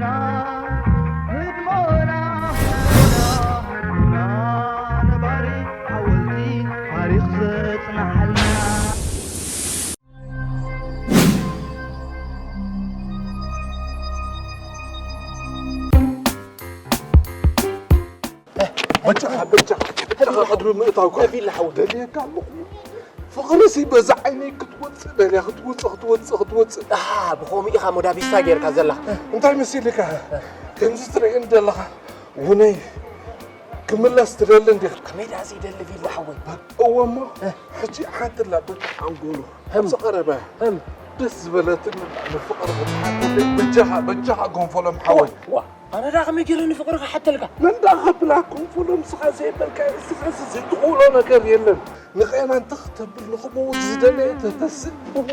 ህድሞና፣ ህድሞና፣ ህድሞና፣ ነባሪ ሓወልቲ ታሪኽ ዘጽንሓልና። በጃኻ፣ በጃኻ፣ በጃኻ፣ ቅድሚ ምእታውካ ነቢል ሓወይ። ደልየካ ኣለኹ። ፍቕርሲ በዛ ዓይነይ ክትወጽእ ደልያ፣ ክትወጽእ፣ ክትወጽእ፣ ክትወጽእ። ኣሃ፣ ብኸምኡ ኢኻ ሞዳቢስታ ጌርካ ዘለኻ። እንታይ መሲልካ? ከምዚ ትርእየኒ ዘለኻ፣ ውነይ ክምለስ ትደሊ እንዲኻ? ከመይ ደኣ ዘይደሊ ቪላ ሓወይ? እወ እሞ፣ እ። ሕጂ ሓንቲ ኣላ በቃ ሓንጎሉ። ህም። ኣብዚ ቀረባ ህም። ደስ ዝበለትኒ ንፍቕሪ ክትሓተለይ በጃኻ፣ በጃኻ ጎንፎሎም ሓወይ። ዋ፣ ዋ። ኣነ ደኣ ከመይ ገይረ ንፍቕሪ ክሓተልካ? መን ደኣ ከብላ ኮንፎሎም ስኻ ዘይበልካ፣ ስኻስ ዘይትኽእሎ ነገር የለን። ንቐየና እንተ ክተብል ንኽምውት ዝደለየ ተተስእ። እዋ።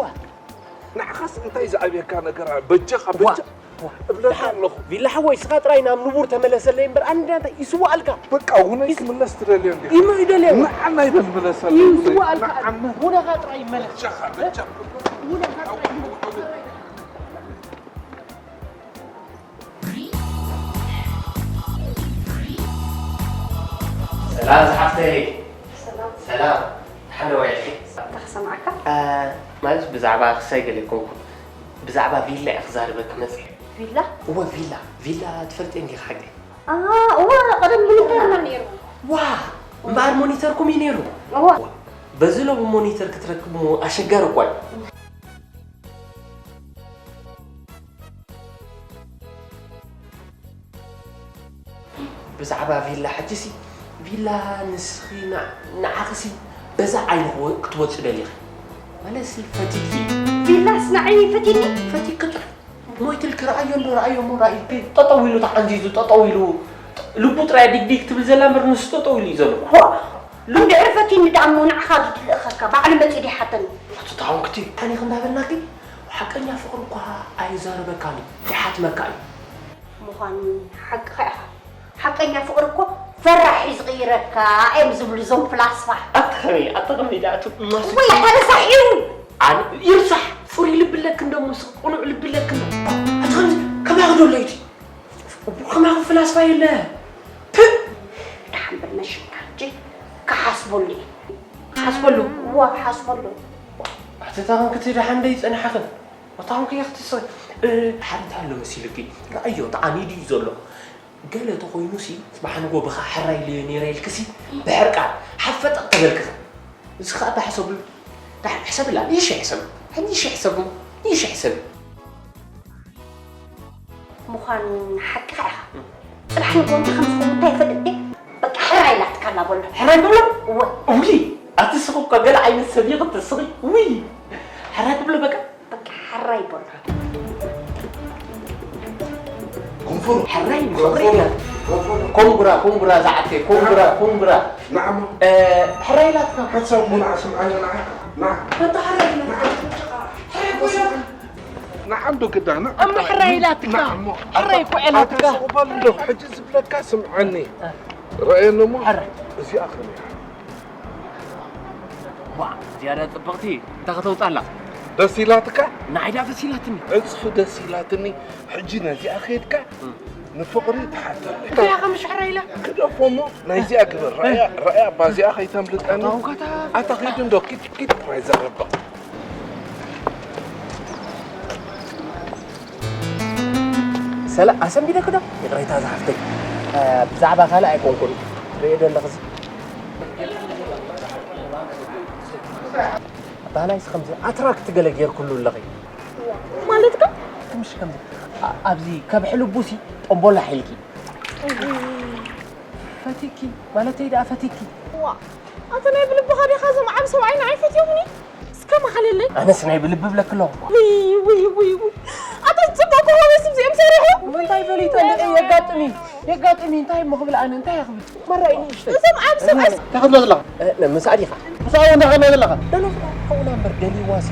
ንዓኻስ እንታይ ዝኣብየካ ነገር ኣሎ? በጃኻ፣ ዋ፣ በጃ ዋ። እብለካ ደሓን ኣለኹ። ቪላ ሓወይ፣ ስኻ ጥራይ ናብ ንቡር ተመለሰለይ እምበር፣ ኣነ እንታይ ይስዋኣልካ? በቃ፣ ውነይ ይስ-፣ ክምለስ ትደልዮ እንዲኻ? ይም-፣ ይደልዮ። ንዓና ይበል ምለሰለይ፣ ውነይ። ይስዋኣልካ። ንዓና። ውነኻ ጥራይ ይመለስ። በጃኻ፣ በጃኻ። ውነኻ ጥራይ ይመለስ። ሰላም ዝሓፍተይ። ሰላም። ሰላም። ደሓን ዶ ውዒልኪ? እንታይ ክሰምዓካ? እ፣ ማለት ብዛዕባ ክሳይ ገለ ኣይኮንኩን። ብዛዕባ ቪላ እየ ክዛረበኪ መፅየ። ቪላ? እወ፣ ቪላ። ቪላ ትፈልጥዮ እንዲኺ ሓቂ? አ፣ እወ፣ ቀደም ሞኒተርና ነይሩ። ዋ! እምበኣር ሞኒተርኩም እዩ ነይሩ? እወ። በዚ ሎሚ ሞኒተር ክትረክቡ ኣሸጋሪ እኳ እዩ። ብዛዕባ ቪላ ሕጂሲ፣ ቪላ ንስኺ ን-፣ ንዓኽሲ በዛ ዓይኒ ክወ-፣ ክትወፂ ደሊኺ። ማለትሲ ፈቲኪ። ቪላስ ንዓይኒ ፈቲኒ? ፈቲኪ ጥራሕ። ሞይትልኪ፣ ረኣዮ እንዶ፣ ረኣዮ እሞ፣ ረኣዮ። ጠጠው ኢሉ ተዓንዚዙ፣ ጠጠው ኢሉ። ልቡ ጥራይ ዲግዲግ ትብል ዘላ እምበር ንሱ ጠጠው ኢሉ እዩ ዘሎ። ዋ! እንድሕር ፈቲኒ ደኣ እሞ ንዓኻ ድትልእኸካ፣ ባዕሉ መፂኡ ድሓተኒ። ኣቲ ተሃውክቲ፣ ታኒኽ እንዳበልናኪ፣ ሓቀኛ ፍቕሪ እኳ ኣይዛረበካን እዩ፣ ይሓትመካ እዩ። ምዃኑ ሓቅኻ ኢኻ። ሓቀኛ ፍቕሪ እኮ ፈራሕ እዩ ዝቕይረካ እዮም ዝብሉ እዞም ፍላስፋ። ኣቲ ከመይ፣ ኣቲ ከመይ ደኣ ትማስ-፣ ወይ ተረሳሒው። ኣነ ይርሳሕ፣ ፍሩይ ልቢ ኣለክን ደሞ፣ ስቕ ቅኑዕ ልቢ ኣለክን። ኣቲ ከምዚ ከማኺ ዶ ኣለይቲ? ከማኺ ፍላስፋ የለ። ፕእ! ደሓን በል መሽካ ሕጂ ክሓስበሉ እየ። ሓስበሉ? እዋ፣ ሓስበሉ። ኣቲ እታ ኸንክቲ ደሓን ደይ ጸናሕኽን? እታ ኸንክቲ ክትስኺ፣ እ፣ ሓደ እንታይ ኣሎ መሲልኪ? ረኣዮ፣ ተዓኒዱ እዩ ዘሎ። ገለ ተኾይኑሲ፣ ጽባሕ ንግሆ ብኻ ሕራይ ኢለዮ ነይረ ኢልክሲ፣ ብሕርቃን፣ ሓፈጠቕ ተበልክኸ። እዚ ኸኣ እታ ሕሰብሉ። ደሓን ሕሰብላ፣ ንእሽተይ ሕሰብ። ንእሽተይ ሕሰብ፣ ንእሽተይ ሕሰብ። ምዃኑ ሓቅኻ ኢኻ። እም። ጽባሕ ንግሆ እንታይ ከም ዝኸውን እንታይ ይፈልጥ ድየ? በቃ ሕራይ ኢላትካ ኣላ በሎ። ሕራይ በሎ? እወ። ውይ፣ ኣቲ ስኺ እኳ ገለ ዓይነት ሰብ ኢኺ ትስኺ። ውይ፣ ሕራይ ትብሎ በቃ? በቃ ሕራይ በሎ። ኮንፎሮ። ሕራይ ኮንፎሮ። ኮንፎሮ። ኮንጉራ፣ ኮንጉራ ዝዓርከይ፣ ኮንጉራ፣ ኮንጉራ። ንዓሞ። እ፣ ሕራይ ኢላትካ። ሓንሳብ እሞ ንዓ ስምዓዮ ንዓ። ንዓ። ኣንታ ሕራይ ኢላትካ። ንዓ። ሕራይ እኮ ኢላትካ። ንዓ እንዶ ግዳ፣ ንዓ። ኣሞ ሕራይ ኢላትካ። ንዓ እሞ። ሕራይ እኮ ኢላትካ። ኣታ ስቕ በል እንዶ፣ ሕጂ ዝብለካ ስምዓኒ። እ። ረኣየኒ እሞ። ሕራይ። እዚኣ ከመይ እያ? ዋ፣ ዝያዳ ጽብቕቲ እንታይ ከተውጻላ? ደስ ኢላትካ? ንዓይ ደኣ ደስ ኢላትኒ። ዕጽፊ ደስ ኢላትኒ። ሕጂ ነዚኣ ከይድካ እም። ንፍቕሪ ትሓተኒ። እንታይ ኢኻ ምሽ ሕራይ ኢላ? ግደፎ እሞ ናይዚኣ ግበር። ረኣያ፣ ረኣያ፣ ባዚኣ ከይተምልጠኒ። ኣታ ውካታ። ኣታ ኺድ እንዶ፣ ኪድ፣ ኪድ፣ ጥራይ ዘረባ። ሰላ-፣ ኣሰንቢደኪ ዶ? ይቕሬታ ዝሓፍተይ። እ፣ ብዛዕባ ካልእ ኣይኮንኩን። ትርእዮ ዶ ኣለኽሲ? ኣባህላይስ ከምዚ ኣትራክት ገለ ጌርክሉ ኣለኺ። ማለትካ? ትምሽ ከምዚ፣ ኣ-፣ ኣብዚ ከብሒ ልቡሲ ጠምቦላ ሒልኪ። እህ። ፈቲኪ፣ ማለተይ ደኣ ፈቲኪ። ዋ፣ ኣቲ ናይ ብልብኻ ዲኻ እዞም ዓቢ ሰብኣይ ንዓይ ፈትዮምኒ? እስከ መሓለለይ። ኣነስ ናይ ብልቢ እብለኪ ኣለኹ። ውይ፣ ውይ፣ ውይ፣ ውይ። ኣታ ዝጽበኩ ሆበስ እዚኦም ሰሪሑ። እንታይ ፈሊጠ? የጋጥም እዩ፣ የጋጥም እዩ። እንታይ እሞ ክብል ኣነ? እንታይ እየ ክብል? መራይ ንእሽተይ። እዞም ዓቢ ሰብኣይ እንታይ ክትብሎ ዘለኻ? እ፣ ነ-፣ ምሳእ ዲኻ? ምሳእ እንታይ ክትብሎ ዘለኻ? ደሎ ሓውና እምበር ደልይዋሲ፣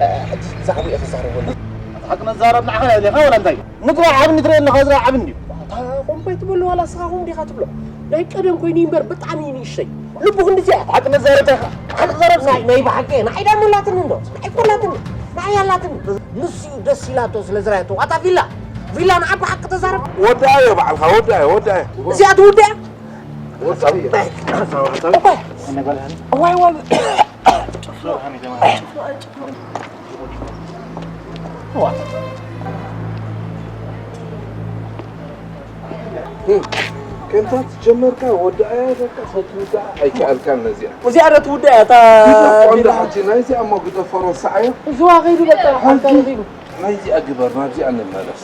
እ፣ ሕጂ ብዛዕባኡ እየ ክዛረበሉ። ኣታ ሓቂ መዛረብ ንዓኻ እየ ኢኻ ወላ እንታይ? ንትራይ ዓብኒ ትርኢ ኣለኻ፣ እዚ ዓብኒ ድዩ? ኣታ ቆምባይ ትበሉ ዋላ እስኻ ኹም ዲኻ ትብሎ? ናይ ቀደም ኮይኑ እምበር ብጣዕሚ እዩ ንእሽተይ። ልቡ ክንድዚ እያ። ሓቂ መዛረብታ ኢኻ። ሓቂ ዘረብ ናይ፣ ናይ ብሓቂ እየ። ንዓይ ዳሞ ኣላትኒ እንዶ። ንዓይ እኮ ኣላትኒ። ንዓይ ኣላትኒ። ንሱ እዩ ደስ ኢላቶ ስለ ዝረኣየቶ። ኣታ ቪላ። ቪላ ንዓ ብሓቂ ተዛረብ። ወዳእዮ ባዕልኻ፣ ወዳእዮ፣ ወዳእዮ። እዚኣ ትውድእ እያ። ወዳእዮ። እዋይ፣ እዋይ። ከምታት ጀመርካ ወዳእያ፣ በቃ፣ ክትውዳእ ኣይከኣልካን ነዚኣ። እዚኣ ዶ ትውዳእ እያ፣ እታ ቪላ ቆንጆ ቪላ? ሓጂ፣ ናይዚኣ እሞ ግደፎ፣ ረስዓዮ። እዚዋ ከይዱ፣ በቃ፣ ሓንቲ ሓንታ ከይዱ። ናይዚኣ ግበር፣ ናብዚኣ ንመለስ።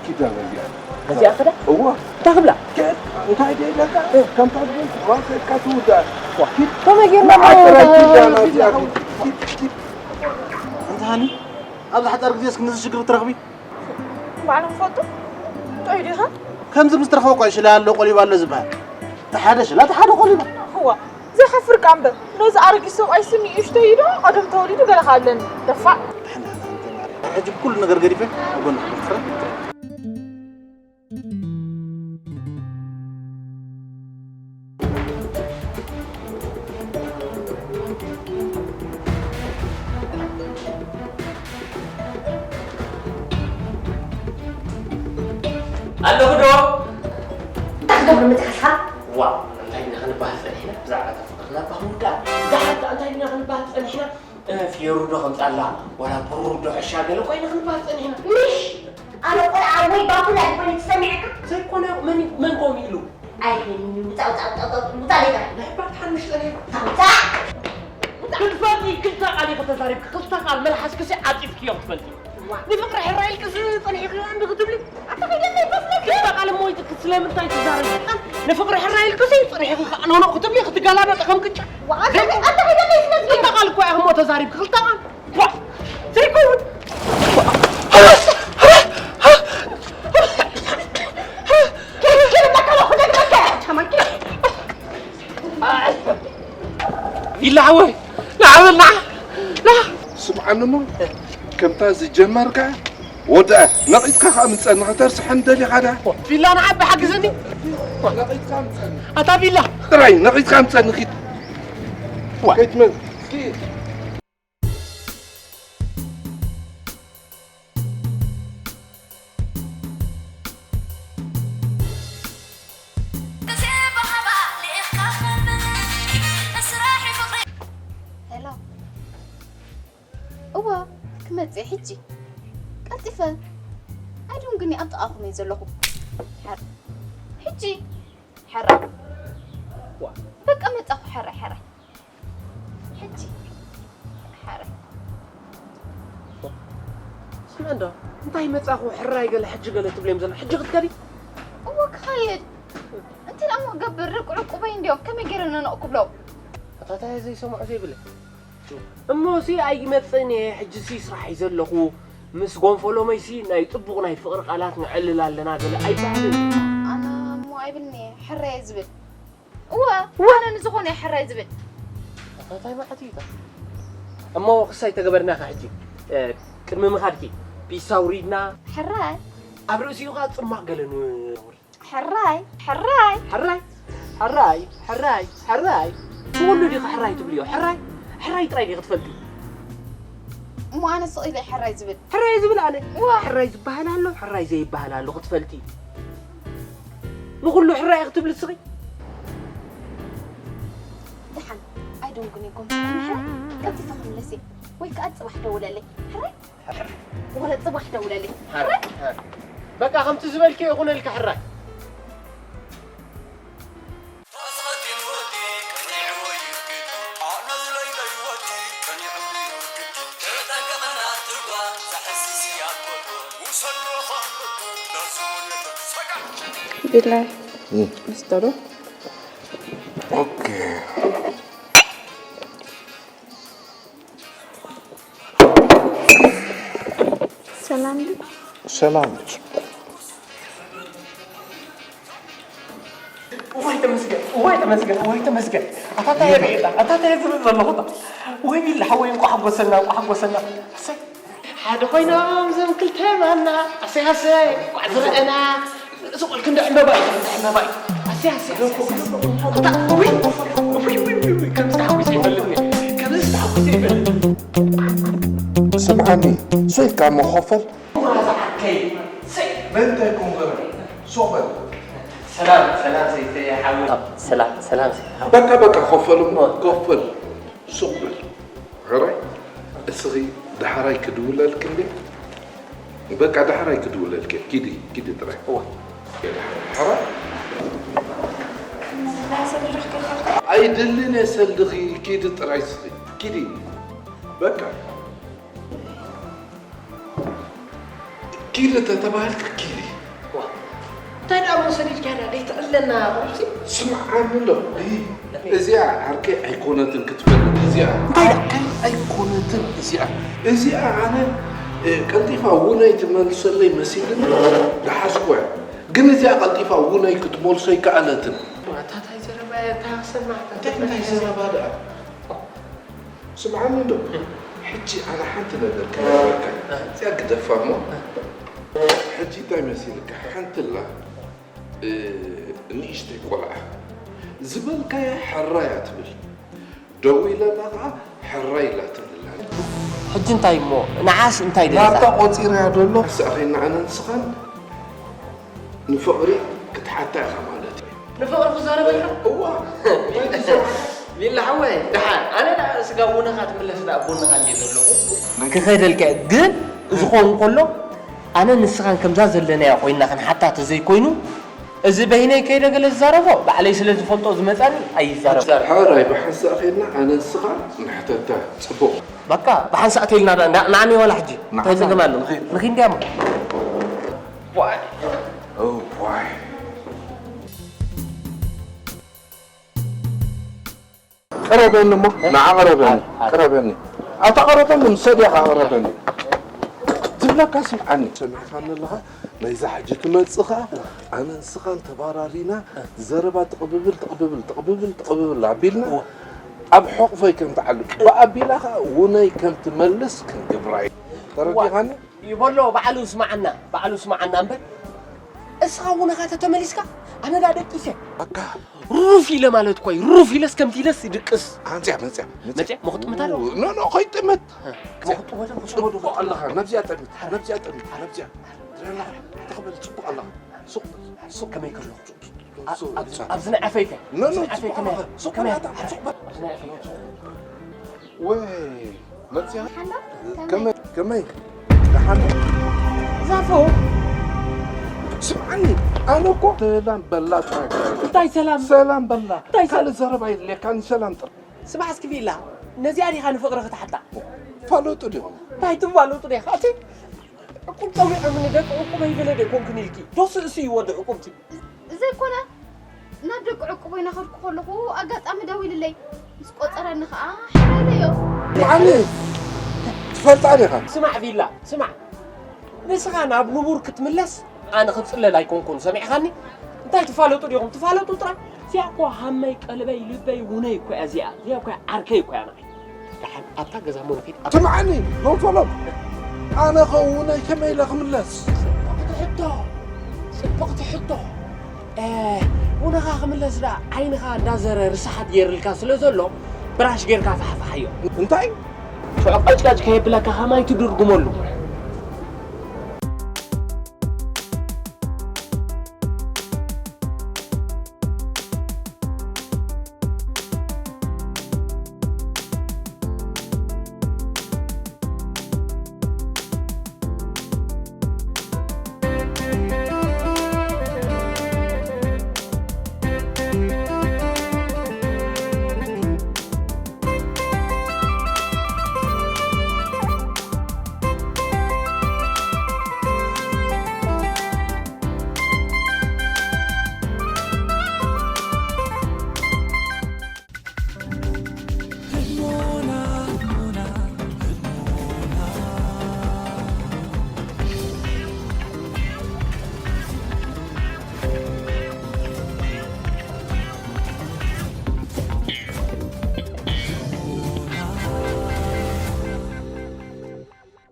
ኪዳ ናይዚኣ። ነዚኣ ክዳ? እዋ። እንታይ ክብላ? ከ-፣ እንታይ ደይ በቃ፣ ከምታ ዝበልኩ፣ ዋ፣ ከድካ ትውዳእ። ዋ። ኪድ። ከመይ ጌርና ንዓ ጥራይ ኪዳ ቪላ ናብዚኣ። ሓውስ? ኪድ፣ ኪድ። ኣንቲ ሃኒ፣ ኣብዚ ሓጻር ግዜ እስኪ ነዚ ሽግር ትረኽቢ? ባዕሎም ፈልጡ። ጥዑይ ዲኻ? ከምዚ ምስ ትረኽቦ እኮ እዩ ሽላ ኣሎ፣ ቆሊባ ኣሎ ዝበሃል። እቲ ሓደ ሽላ፣ እቲ ሓደ ቆሊባ። እዋ፣ ዘሕፍር ቃ እምበር። ነዚ ኣረጊት ሰብኣይ ስኒ እሽተይ ኢዶ፣ ቀደም ተወሊዱ ገለ ከ ኣለኒ። ደፋዕ። ድሓን፣ ድሓን፣ ድሓን፣ ተማሪ። ሕጂ ኩሉ ነገር ገዲፈ ኣብ ጎንኺ ክኾን። ኣለኹ ዶ? እንታይ ክትገብር መጺኻ? ዋ፣ እንታይ ኢና ክንበሃል ጸኒሕና? ብዛዕባ እታ ፍቕርና እባ ክንውድኣ። ደሓር ከኣ እንታይ ኢና ክንበሃል ጸኒሕና? እ፣ ፊየሩ ዶ ከምጻላ፣ ዋላ ብሩር ዶ ሕሻ ገለ ኮይና ክንበሃል ጸኒሕና። ምሽ! ኣነ ቆልዓ ወይ ባኩላ ዝኾነ ትሰሚዐካ? ዘይኮነ መን፣ መን ከምኡ ኢሉ? ኣይኮይንን እዩ። ውጻእ፣ ውጻእ፣ ውጻእ፣ ውጻእ፣ ውጻእ፣ ውጻእ፣ ውጻእ። ናይ ባርትሓን ምሽ ጸኒሕና። ውጻእ፣ ውጻእ። ክትፈልጢ ክልተ ቃል ኢኺ ተዛሪብኪ፣ ክልተ ቃል መልሓስኪ ዓጺፍክዮ ክትፈልጢ። ዋ። ንፍቕሪ ሕራይ ኢልክስ ጸኒሕክዮ እንዲ ክትብሊ? ኣታ ከይደለይ በስለኪ። ክልተ ቃል እሞ ኢልኪ ስለምንታይ ትዛረቢ? ንፍቕሪ ሕራይ ኢልክስ ጸኒሕኪ ከኣ ኖኖ ክትብሊ ክትገላበጢ ከም ቅጫ። ዋ፣ ኣታ ከይ-፣ ኣታ ከይደለይ ስለዚ። ክልተ ቃል እኮ ኢኺ እሞ ተዛሪብኪ፣ ክልተ ቃል። ዋ፣ ዘይከውን። ኪድ፣ ኪድ፣ በቃ፣ ወደ በቃ። ተማኪ። ቪላ ሓወይ፣ ንዓ በል፣ ንዓ፣ ንዓ። ስምዓኒ እሞ፣ ከምታ ዝጀመርካ ወድኣ፣ ነቒጽካ ከኣ ምጸኒ፣ ከተርስሐኒ ደሊኻ ዳ? ቪላ ንዓ ብሓግዘኒ። ነቒጽካ ምጸኒ። ኣታ ቪላ። ጥራይ ነቒጽካ ምጸኒ፣ ኪድ። ዋ። ከይትመ-፣ ኪድ። ሄሎ። እዋ፣ ክመጽእ ሕጂ። ቀልጢፈ። ኣይዶም ግን ኣብ ጥቓኹም እየ ዘለኹ። ሕር-፣ ሕጂ። ሕራይ። ዋ። በቃ መጻኹ፣ ሕራይ፣ ሕራይ። ሕጂ። ሕራይ። ስምዒ እንዶ፣ እንታይ መጻኹ፣ ሕራይ ገለ፣ ሕጂ ገለ ትብልዮም ዘላ፣ ሕጂ ክትከዲ? እወ፣ ክኸይድ። እንታይ ደኣ እሞ ክገብር፣ ርቅ ዕቁበይ እንድዮም፣ ከመይ ገይረ ነነቕ ክብሎም? ኣታ እንታይ ዘይሰምዖ ዘይብለ? እሞሲ ኣይመጽእን እየ፣ ሕጂሲ ስራሕ እዩ ዘለኹ። ምስ ጎንፎሎመይሲ ናይ ጥቡቕ ናይ ፍቕሪ ቃላት ነዕልል ኣለና ገለ ኣይበሃልን። ኣነ እሞ ኣይብልን እየ፣ ሕራይ እየ ዝብል። እወ፣ እወ። ኣነ ንዝኾነ እየ ሕራይ ዝብል። ኣታ እንታይ መዓት እዩ እታ? እሞ ክሳይ ተገበርናኻ ሕጂ፣ እ፣ ቅድሚ ምኻድኪ ፒሳ ኣውሪድና። ሕራይ? ኣብ ርእሲኡ ኸኣ ጽማቕ ገለ ንወርድ። ሕራይ፣ ሕራይ። ሕራይ፣ ሕራይ፣ ሕራይ፣ ሕራይ። ኩሉ ዲኺ ሕራይ ትብልዮ? ሕራይ፣ ሕራይ ጥራይ ዲኺ ትፈልጢ? እሞ ኣነ ስቕ ኢለ ሕራይ ዝብል። ሕራይ ዝብል ኣነ? እዋ። ሕራይ ዝበሃል ኣሎ፣ ሕራይ ዘይበሃል ኣሎ ክትፈልጢ። ንኹሉ ሕራይ ኢኺ ትብሊ እስኺ? ደሓን፣ ኣይደንጉን እየ ጎንፂ። ሕራይ፣ ቀልጢፈ ክምለስ እየ። ወይ ከዓ ፅባሕ ደውለለይ። ሕራይ? ዝኾነ ፅባሕ ደውለለይ። ሕራይ፣ ሕራይ። በቃ ከምቲ ዝበልክዮ ይኹነልኪ ሕራይ። ቢላይ፣ እም። እስተ ዶ? ኦኬ። ሰላም ድዩ? ሰላም። እዋይ ተመስገን፣ እዋይ ተመስገን፣ እዋይ ተመስገን። ኣታ እንታይ እየ ርኤላ፣ ኣታ እንታይ እየ ዝርኢ ዘለኹ እታ? ወይ ቢላ ሓወይ፣ እንቋዕ ሓጎሰና፣ እንቋዕ ሓጎሰና። ኣሰይ። ሓደ ኮይኖም እዞም ክልተ ማና፣ ኣሰይ፣ ኣሰይ፣ እንቋዕ ዝረኣና። ሱቕ ኢልኪ እንዳ ዕምበባ እዩ፣ እንዳ ዕምበባ እዩ። ኣስያ፣ ኣስያ፣ ኣስያ፣ ኣስያ። ኣታ፣ ውይ፣ ውይ፣ ውይ፣ ውይ፣ ውይ፣ ከምዚ ተሓጒሰ ይፈልጥኒ። ከምዚ ተሓጒሰ ይፈልጥኒ። ስምዓኒ፣ ሶይካ መኸፈል። ዋ፣ ዝዓርከይ። መን እንታይ ኮንፈረን? ሶበል። ሰላም ሰላም ሰይተይ ሓወይ። ሰላም ሰላም ሰይተይ ሓወይ። በቃ በቃ ኮፈል እሞ ኮፈል። ሱቕ በል። ሕራይ እስኺ ዳሕራይ ክድውለልኪ እንዴ? በቃ ዳሕራይ ክድውለልኪ። ኪዲ ኪዲ ጥራይ። እዋ። ሕራይ ኣይደልን እየ ሰልድኺ። ኪዲ ጥራይ እስኺ። ኪዲ በቃ። ኪድ እንተተባህልካ ኪድ። ዋ፣ እንታይ ደኣ መውሰድ ኢልካ ደኣ ደይትዕለና ቁሩብሲ? ስምዓኒ እንዶ፣ እይ፣ እዚኣ ዓርከይ ኣይኮነትን ክትፈልጥ፣ እዚኣ እንታይ ደኣ? ዓርከይ ኣይኮነትን እዚኣ። እዚኣ ኣነ፣ እ፣ ቀልጢፋ ውነይ ትመልሰለይ መሲልኒ ዝሓዝኩ እያ። ግን እዚኣ ቀልጢፋ ውነይ ክትመልሶ ኣይከኣለትን። ዋ፣ እንታይ ዘረባ እያ እታ ክሰማዕካ? እንታይ እንታይ ዘረባ ደኣ? ስምዓኒ እንዶ፣ ሕጂ ኣነ ሓንቲ ነገር ክነግረካ። እዚኣ ግደፋ እሞ፣ ሕጂ እንታይ መሲልካ? ሓንቲ ኣላ፣ እ፣ ንእሽተይ ቆልዓ ዝበልካያ ሕራይ እያ ትብል። ደው ኢለላ ኸዓ ሕራይ ኢላ ትብለላ። ሕጂ እንታይ እሞ፣ ንዓስ እንታይ ደሊኻ? ናብታ ቆጺረያ ደሎ፣ ሳእኺና ኣነ ንስኻን ንፍቕሪ ክትሓታ ኢኻ ማለት እዩ። ንፍቕሪ ክዛረበልካ? እዋ። ሊላ ሓወይ፣ ደሓን። ኣነ ደኣ ስጋ ቡንኻ ትምለስ ደኣ ቡንኻ እንድየ ዘለኹ። ክኸደልካ እየ። ግን እዚ ክኸውን ከሎ፣ ኣነ ንስኻን ከምዛ ዘለናያ ኮይንና ክንሓታ ተዘይኮይኑ፣ እዚ በይነይ ከይደ ገለ ዝዛረቦ፣ ባዕለይ ስለ ዝፈልጦ ዝመጻኒ ኣይዛረቦ። ሕራይ ብሓንሳእ ኸይድና፣ ኣነ ንስኻ ንሕተታ። ጽቡቕ። በቃ፣ ብሓንሳእ ተይልና ደኣ፣ እንዳ-፣ ንዓኒ ዋላ ሕጂ። ንዓና እንታይ ጸገም ኣሎ? ንኺድ። ንኺድ እንድያሞ። ዋይ። ኦ፣ ዋይ። ቅረበኒ እሞ፣ ንዓ ቅረበኒ፣ ኣይ፣ ኣይ። ቅረበኒ። ኣታ ቅረበኒ፣ ምስ ሰድያኻ ቅረበኒ። ዝብለካ ስምዓኒ። ሰሚዕካኒ ኣለኻ፣ ናይዛ ሕጂ ትመጽእ ኸኣ፣ ኣነ ንስኻን ተባራሪና፣ ዘረባ ትቕብብል፣ ትቕብብል፣ ትቕብብል፣ ትቕብብል ኣቢልና፣ እወ። ኣብ ሕቑፈይ ከም ትዓሉ፣ ብኣቢላ ኸኣ ውነይ ከም ትመልስ ክንግብራ እዩ። ተረዲኻኒ? ይበሎ፣ ባዕሉ ስምዓና፣ ባዕሉ ስምዓና እምበር። እስኻ እውን ኸኣ ተተመሊስካ፣ ኣነ ደኣ ደቂሰ። ኣካ። ሩፍ ኢለ ማለት እኮ እዩ። ሩፍ ኢለስ ከምቲ ኢለስ ይድቅስ። ኣምጽያ፣ መጽያ፣ መጽያ። መጽያ? መኽጥምት ኣሎ? ኖ፣ ኖ፣ ኸይጥምት። እ፣ መኽጥምት ኣሎ? ጽቡቕ ኣለኻ። ነብዚኣ ጠምት፣ ነብዚኣ ጠምት፣ ነብዚኣ። ትረላ፣ ትኽበል፣ ጽቡቕ ኣለኻ። ሱቕ፣ ሱቕ። ከመይ ከሎ? ሱቕ፣ ኣብ-፣ ሱቕ፣ ኣብ-፣ ሱቕ። ኣብዚ ንዓፈይ ከ? ኖ፣ ኖ፣ ኣብዚ ንዓፈይ ጽቡቕ ከመይ? ኣለኻ። ሱቕ ከመይ? በል፣ ኣታ፣ ሱቕ በል። ኣብዚ ንዓፈይ ከ? ወይ፣ መጽያ? ሓላ? ከመይ፣ ከመይ? ደሓን? ዛፎ? ስምዓኒ፣ ኣነ እኮ ሰላም በላ ጥራይ። እንታይ ሰላም? ሰላም በላ። እንታይ ሰላም? ካልእ ዘረባ የድልየካን፣ ሰላም ጥራይ። ስማዕ እስኪ ቪላ፣ ነዚኣ ዲኻ ንፍቕሪ ክትሓታ? ፋለጡ ዲኹም? እንታይ ትፋለጡ ዲኻ? እቲ ዕቁብ ጸዊዖምኒ፣ ደቂ ዕቁበይ ገለ ዶ ኣይኮንኩን ኢልኪ? ዶ ስእሲ እዩ ወዲ ዕቁብቲ? ዘይኮነ፣ ናብ ደቂ ዕቁበይ እናኸድኩ ከለኹ ኣጋጣሚ ደዊልለይ። ምስ ቆጸረኒ ኸኣ ሓራይ ኢለዮ። መዓኒ ትፈልጣ ዲኻ? ስማዕ ቪላ፣ ስማዕ። ንስኻ ናብ ንቡር ክትምለስ ኣነ ክጽለል ኣይኮንኩን፣ ሰሚዕኻኒ? እንታይ ትፋለጡ ዲኹም? ትፋለጡ ጥራይ። እዚኣ እኮ ሃመይ፣ ቀልበይ፣ ልበይ፣ ውነይ እኮ እያ እዚኣ። እዚኣ እኮ ዓርከይ እኮ እያ ንዓይ። ደሓን ኣብታ ገዛ እሞ ንኺድ። ኣብ ትምዓኒ፣ ኖንፈሎም። ኣነ ኸውነይ ከመይ ኢለ ክምለስ? ጽብቕቲ ሕቶ፣ ጽብቕቲ ሕቶ። እ፣ ውነኻ ክምለስ ደኣ ዓይንኻ እንዳዘረ ርስሓት ገይርልካ ስለ ዘሎ፣ ብራሽ ጌርካ ፋሕፋሓዮ። እንታይ? ሽዑ ቀጭቀጭ ከየብለካ ከማይ ትድርጉመሉ።